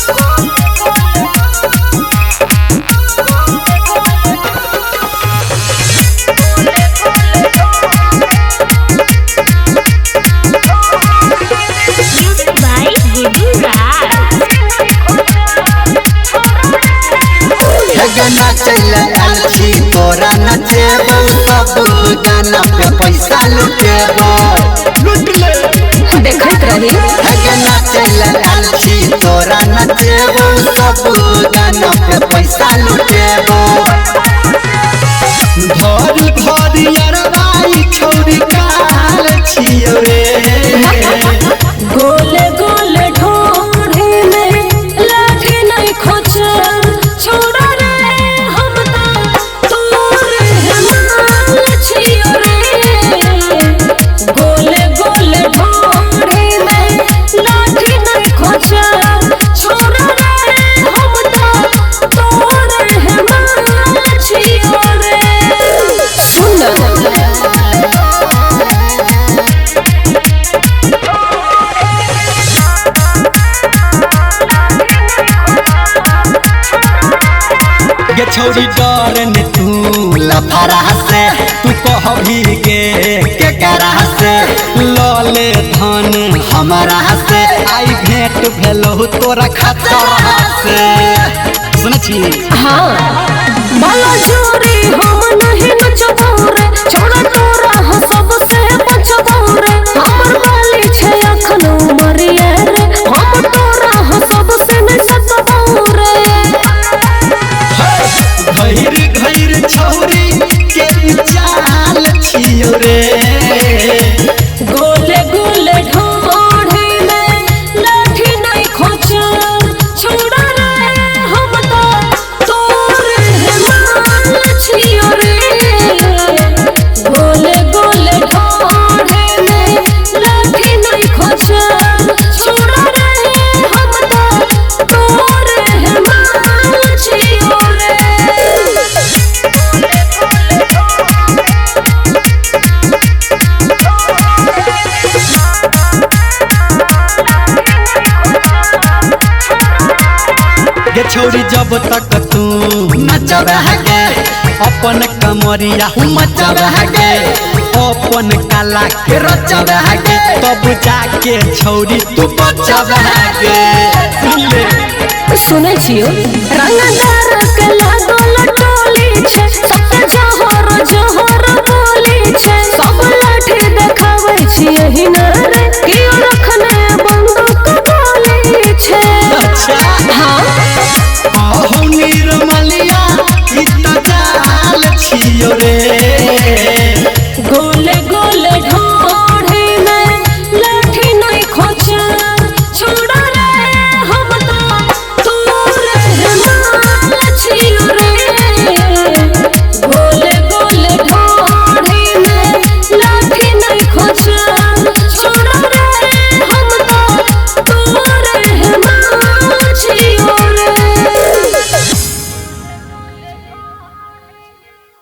Music by Gudu Raj. गाना चल आल छी तोरा नचेबो सब गाना पे पैसा लुटेबो लूट ले। देखैत रही। गाना चल आल छी तोरा नचेबो सब गाना पे पैसा लुटेबो। धरी धरी अरबाई छौरी काल छियो रे। गोले गोले ढोढ़े में लाठी नहीं खोचल छोड़ा रे हम तो तोरे माल छियो रे। गोले गोले ढोढ़े में लाठी नहीं खोचल छोड़ा रे हम तो तोरे माल छियो रे। सुन गे छौरी डर ने तू लफड़ा से तू कहबी के केकरा से लले धन हमरा से आई भेंट भेलहु तोरा खतरा से। सुन छी हाँ बाला जोरी हम नहीं नचबो रे छोड़ा तोरा हम सबसे बचबो रे। हमर बाली छै अखन उमरिया रे हम तोरा हम सबसे नहीं सकबो रे। घैर घैर छौरी के चाल छियो रे। गोले गोले ढोढ़े में लाठी नहीं खोचल छोड़ा रे हम तो तोरे माल छियो रे। गोले गोले ढोढ़े में लाठी नहीं खोचल छोड़ा रे हम तो तोरे माल छियो रे। गे छौरी जब तक तू नचबह गे अपन कमरिया मचबह गे अपन काला के रचबह गे तब जाके छौरी तू बचबह गे। सुन ले सुनै छियो रंगदार